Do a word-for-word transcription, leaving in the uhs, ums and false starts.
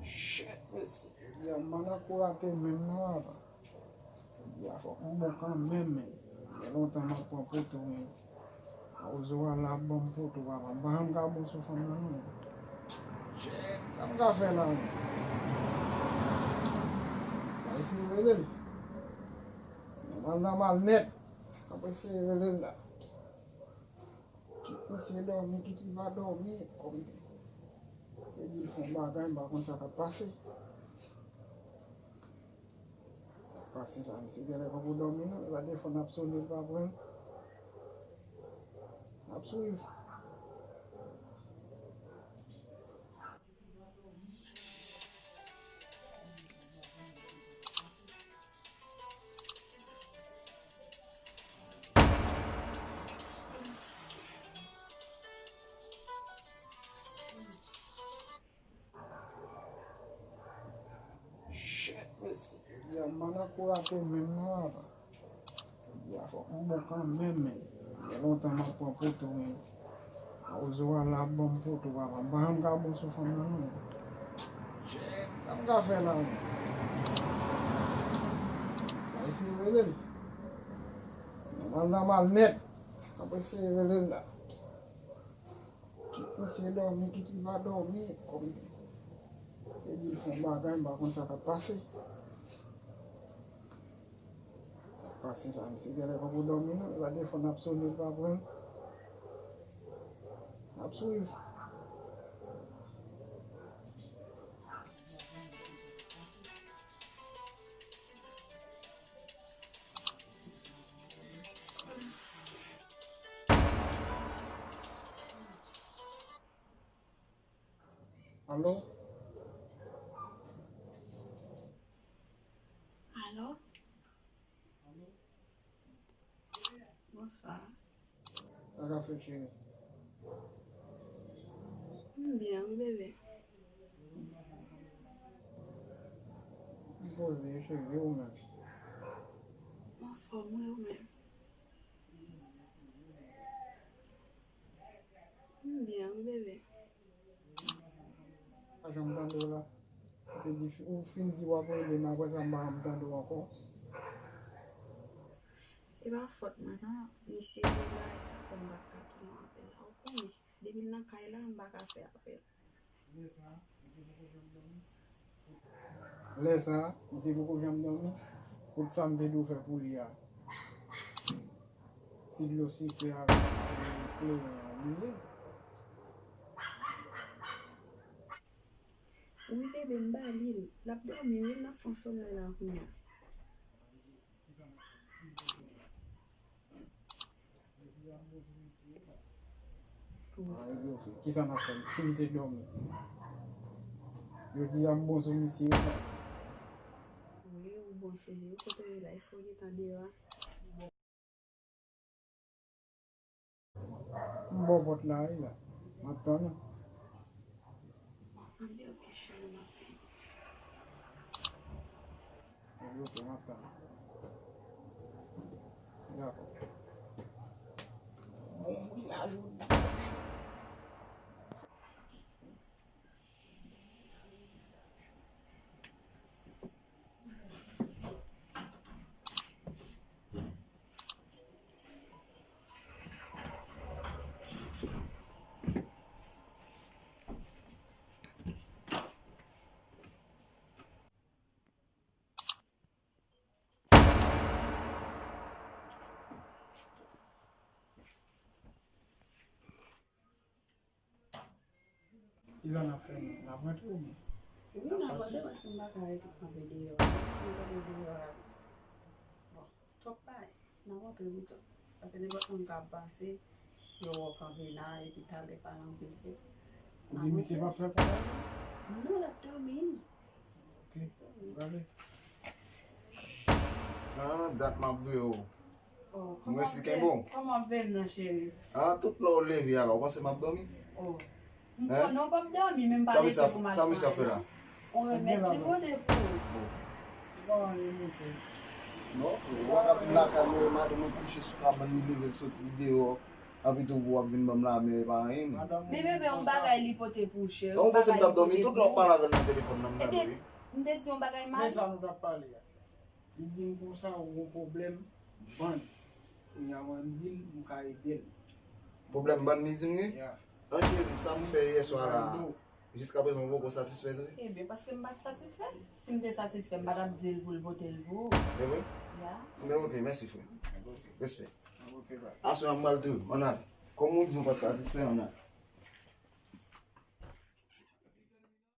Shit, mesye. Li an manna kou rate menm non, papa. Li a fòk m bon kanmenm, men. Gen lontan m ap pran poto, men. Ozo a la ap ban m poto, papa. M pa janm ka bon sou fanm nan, non. Shit, sa m ka fè la, men. M ap eseye rele l. Nòmal, nòmal nèt. M ap eseye rele l la. Kit misye dòmi, kit li pa dòmi, kòm yo di l fè yon bagay, m pa konn sa k ap pase. Sa k ap pase la, misye genlè poko dòmi non, e pa defwa n ap sone, l pa pran. N ap swiv. Shit, mesye. Li an manna kou rate menm non, papa. Jodi a fòk m bon kanmenm, men. Gen lontan m ap pran poto, men. Ozo a la ap ban m poto, papa. M pa janm ka bon sou fanm nan, non. Shit, sa m ka fè la, men. M ap eseye rele l. Nòmal, nòmal nèt. M ap eseye rele l la. Kit misye dòmi, kit li pa dòmi, kòm yo di l fè yon bagay, m pa konn sa k ap pase. Sa k ap pase la, misye genlè poko dòmi non, e pa defwa n ap sone, l pa pran. N ap swiv. Alo? Alo? Bonswa. Sa k ap fèt, cheri? M byen, wi, bebe. M poze, cheri, e ou menm? M anfòm, wi, ou menm? M byen, wi, bebe. Pa janm tande w la. Ou te di, ou fin di w ap rele m, apre sa m pa janm tande w ankò. E pa fòt mwen non, misye te la, e sa fè m pa t ka tounen apèl la. Ou konnen, depi l nan kay la, m pa ka fè apèl. Lè sa, misye poko janm dòmi. Tout sa m te dwe fè pou li a. Ti dlo sikre avèk kleren an, li ye. Wi, bebe, m ba li l. L ap dòmi, wi, l ap fè yon somèy la kounye a. Ah, epi, ok. Kisa n ap fè? Si misye dòmi? Yo di a m bon sou misye. Wi, ou bon sou li. Kote w ye la? Èske w gentan deyò a? M bò pòt la, wi, la. M ap tann ou. Anben, ok, cheri, m ap tann. Anben, ok, m ap tann. Dakò. Bon, wi, la, jodi a. Kisa n ap fè menm? N ap rantre oubyen? Wi, n ap rantre paske m pa ka rete kanpe deyò a. Si m kanpe deyò a, bon, twòp bagay. N ap rantre pito. Paske nenpòt moun ka pase, yo wè w kanpe la, epi talè pa anpil fè. Ou di misye p ap fè pwòblèm? Non, l ap dòmi. Ok, prale. Nan dat m ap veye w. Oh, mwen si kenbe w. Kòman w veye m nan, cheri? Ah, tout lè w leve a la, ou panse m ap dòmi? Oh. M konnen w p ap dòmi, men m pa leve pou m al fè anyen non. Ou remèt li pote pou ou. Bon. Bon, ale, monchè. Non, frè, ou pa ka vin lakay mwen, madanm mwen kouche sou kabann li, leve l soti deyò. Epi tou pou w ap vin ban m lame, e pa anyen, non. Men bebe, yon bagay li pote pou chè. Yon bagay li pote pou ou. Donk, ou panse m t ap dòmi tout lè w ap pale avè l nan telefòn nan, m tande, wi. Ebyen, m te di yon bagay mal. Men sa nou t ap pale a. Li di m konsa ou gon pwoblèm, bann. Kounye a mwen m di l m ka ede l. Pwoblèm bann li di m gen? Ya. An cheri, sa m fè yè swa la, jiskaprezan ou poko satisfè tou? Ebyen, paske m pa t satisfè. Si m te satisfè, m pa t ap di l pou l pote l pou ou. E vre? Ya. Ebyen, oke, mèsi, frè. Respè. Aswè a m pral tou, ann al. Kòm ou di m pa t satisfè, ann al.